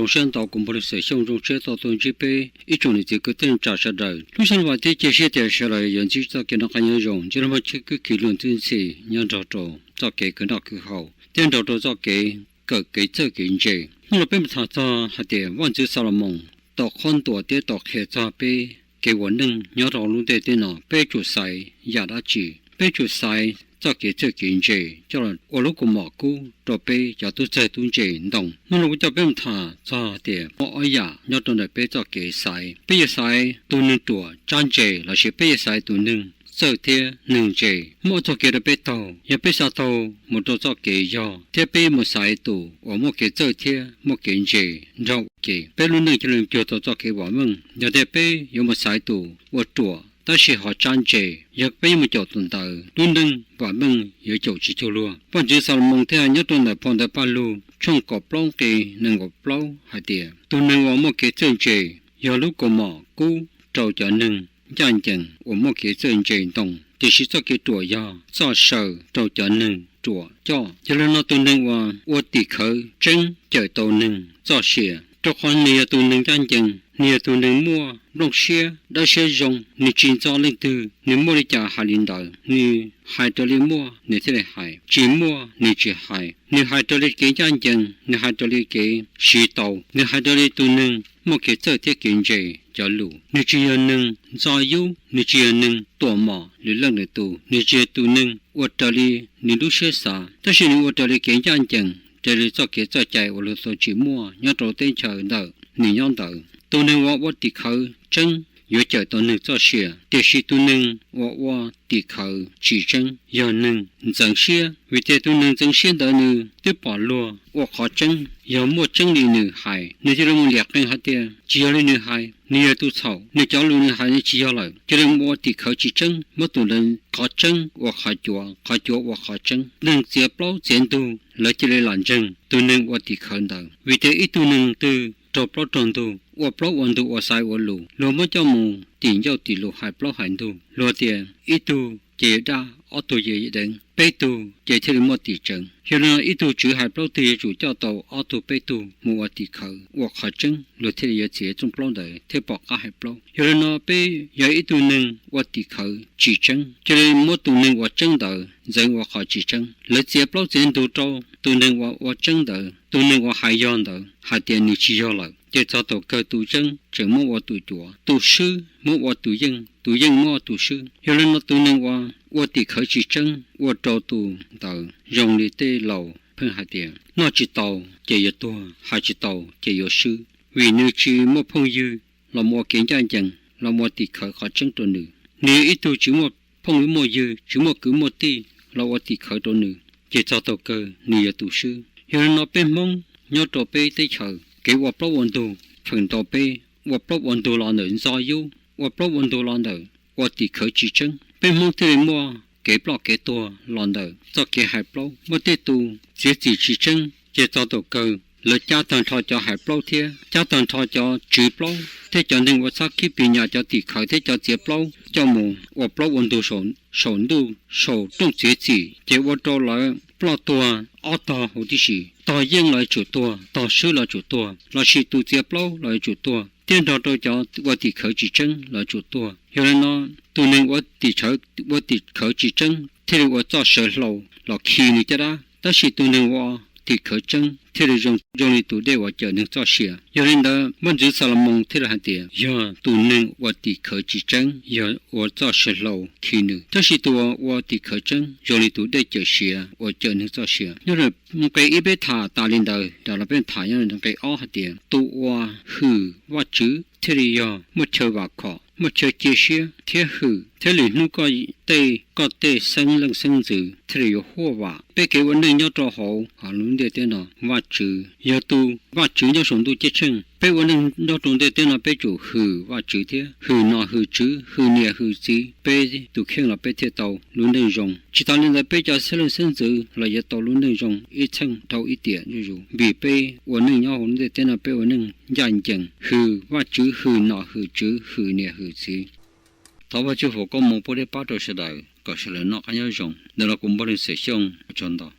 Zoo siab ntau kuv Npawg Lug Xeem Xyooj zoo siab tau tuaj ntsib peb ib tsoom niam txiv kwv tij neej tsa sawv daws. Lub sij hawm no vam thiab cia siab tias sawv daws yuav ntsib txoj kev noj qab nyob zoo, ntsib lub mob tshwj kwj kiv luag ntxwb ntxhi nyob nrog rau txoj kev khwv noj khwv haus thiab nrog rau txoj kev kawm kev txawj kev ntse. Hnub no peb mus tham txog hais tias Vaj Ntxwv Xalumoos tau qhuab ntuas thiab tau qhia txog peb kev ua neej nyob rau lub ntiaj teb no peb tsum xaiv yam dab tsi, peb tsum xaiv txoj kev txawj kev ntse coj los ua lub kaus mom kub rau peb cov tub txawj tub ntse ntoo. Hnub no kuv coj peb mus tham txog tias muaj ob yam nyob rau ntawm peb txoj kev xaiv. Peb yuav xaiv tus neeg ruam tsab ntse lossis peb yuav xaiv tus neeg txawj thiab neeg ntse. Muaj ob txoj kev rau peb taug, yog peb xav taug mus rau txoj kev yog thiab peb mus xaiv tus uas muaj kev txawj thiab muaj kev ntse nrog ua ke, peb lub neej thiaj li cuag tau txoj kev vam meej. Yog tias peb yuav mus xaiv tus uas ruam tab sis ho tsab ntse, yog peb yuav mus caum tus ntawd, lub neej vam meej yuav caum tsis cuag luag. Vaj Ntxwv Xalumoos thiaj hais nyob rau ntawm phau ntawv Paj Lug tshooj kaum plaub nqe nees nkaum plaub hais tias tus neeg uas muaj kev txawj ntse yog lub kaus mom kub rau cov neeg ncaj ncees uas muaj kev txawj ntse ntoo, tiam sis txoj kev ruam yog txoj saw rau cov neeg ruam coj. Yog li no tus neeg uas ua tim khawv tseeb cawm tau neeg txoj sia, rau qhov nws yog tus neeg ncaj ncees, nws yog tus neeg muaj nplooj siab dawb siab zoo, nws tsis ntxo leej twg, nws muaj li cas hais li ntawd, nws hais raws li muaj nws thiaj li hais, tsis muaj nws tsis hais, nws hais raws li kev ncaj ncees, nws hais raws li kev siv tau, nws hais raws li tus neeg muaj kev txawj thiab kev ntse cov lus. Nws tsis yog neeg ntxo yub, nws tsis yog neeg tuam mom lwm leej lwm tus, nws tsis yog tus neeg ua raws li nws lub siab xav, tab sis nws ua raws li kev ncaj ncees, raws li txoj kev txoj cai uas luag tau tsim muaj nyob rau teb chaws ntawm nws nyob ntawd. Tus neeg uas ua tim khawv tseeb yuav cawm tau neeg txoj sia, tiam sis tus neeg uas ua tim khawv tsis tseeb yog neeg ntxeev siab, vim tias tus neeg ntxeev siab ntawd nws twb pom luag ua qhov tseeb, yog muaj tseeb li nws hais, nws thiaj li mus liam qee hais tias tsis yog li nws hais, nws yog tus txhaum, nws cov lus nws hais nws tsis yog lawm, cia li mus ua tim khawv tsis tseeb, muab tus ntawd qhov tseeb ua qhov cuav, qhov cuav ua qhov tseeb. Neeg txiav plaub txiav ntug lawv cia li lam ntseeg tus neeg ua tim khawv ntawd, vim tias ib tug neeg twg raug plaub raug ntug, ua plaub ua ntug, ua xaiv ua lus, luag muab coj mus tim ncauj tim lus hais plaub hais ntug, luag tias ib tug ces yog daj, ob tug ces yog deev, peb tug ces thiaj li muaj tim tseev. Yog li no ib tug tswv hais plaub tug yuav tsum coj tau ob tug peb tug mus ua tim khawv ua qhov tseeb, luag thiaj li yuav txiav txoj plaub ntawd thiaj pom qab hais plaub. Yog li no peb yog ib tug neeg ua tim khawv tsis tseeb, cia li muab tus neeg uas tseeb ntawd ntxeev ua qhov tsis tseeb. Lawv txiav plaub txiav ntug rau tus neeg uas ua tseeb ntawd, tus neeg uas hais yog ntawd hais tias nws tsis yog lawm, ces txog thaum kawg tus tseeb tseem muab ua tus cuav, tus swb muab ua tus yeej, tus yeej muab ua tus swb. Yog li no tus neeg uas ua tim khawv tsis tseeb ua rau tus ntawd zoo li tej laus pheej hais tias noj tsis tau ces yuav tuag, hais tsis tau ces yuav swb, vim nws tsis muaj phooj ywg los mus ua kev ncaj ncees los mus ua tim khawv qhov tseeb rau nws. Nws yog ib tug tsis muaj phooj muaj ywg, tsis muaj kwv muaj tij los ua tim khawv rau nws, ces txog thaum kawg nws yog tus swb. Yog li no peb Hmoob nyob rau peb teb chaws kev ua plaub ua ntug feem ntau peb ua plaub ua ntug los ntawm ntxo yub, ua plaub ua ntug los ntawm ua tim khawv tsis tseeb. Peb Hmoob thiaj li muaj kev ploj kev tuag los ntawm txoj kev hais plaub, muaj tej tus txiav txim tsis tseeb, ces txog thaum kawg lawv cab tag nrho cov hais plaub thiab cab tag nrho cov tswv plaub thiab cov neeg ua txhab khib pis nyas, cov tim khawv thiab cov txiav plaub coj mus ua plaub ua ntug saum ntuj saum rooj txiav txim, ces ua rau lawv ploj tuag ob tog huv tib si, tog yeej los yuav tsum tuag, tog swb los yuav tsum tuag, lossis tus txiav plaub los yuav tsum tuag, thiab nrog rau cov ua tim khawv tsis tseeb los yuav tsum tuag. Yog li no tus neeg ua tim khawv, ua tim khawv tsis tseeb thiaj li ua txoj saw hlau los khi nws caj dab, tab sis tus neeg ua tim khawv tseeb thiaj li zoo, zoo li tus dej uas cawm neeg txoj sia. Yog li ntawd Vaj Ntxwv Xalumoos thiaj li hais tias yog tus neeg ua tim khawv tsis tseeb yog ua txoj saw hlau khi nws, tab sis tus uas ua tim khawv tseeb zoo li tus dej cawm siav uas cawm neeg txoj sia. Nyob nqe ib peb tham tas li ntawd, rov los peb tham nyob nqe ob hais tias tus uas hwm Vajtswv thiaj li yog muaj chaw vam khom, muaj chaw cia siab thiab hwm, thiab lwm hnub koj tej, koj tej xeeb leej xeeb ntxwv thiaj li yuav huaj vam. Peb kev ua neej nyob rau hauv lub ntiaj teb no, Vajtswv yog tus Vajtswv nyob saum ntuj ceeb tsheej. Peb ua neej nyob rau ntiaj teb no peb tsum hwm Vajtswv thiab hwm nom hwm tswv, hwm niam hwm txiv, peb tus kheej los peb thiaj tau lub neej zoo. Tsis tas li ntawd peb cov xeeb leej xeeb ntxwv los yuav tau lub neej zoo ib txheej dhau ib tiam zuj zus, vim peb ua neej nyob hauv lub ntiaj teb no peb ua neej ncaj ncees, hwm Vajtswv, hwm nom hwm tswv, hwm niam hwm txiv. Thov Vajtswv foom koob hmoov pub thiab pab rau sawv daws kom sawv daws noj qab nyob zoo. Ntawm no kuv Npawg Lug Xeem Xyooj, ua tsaug ntau.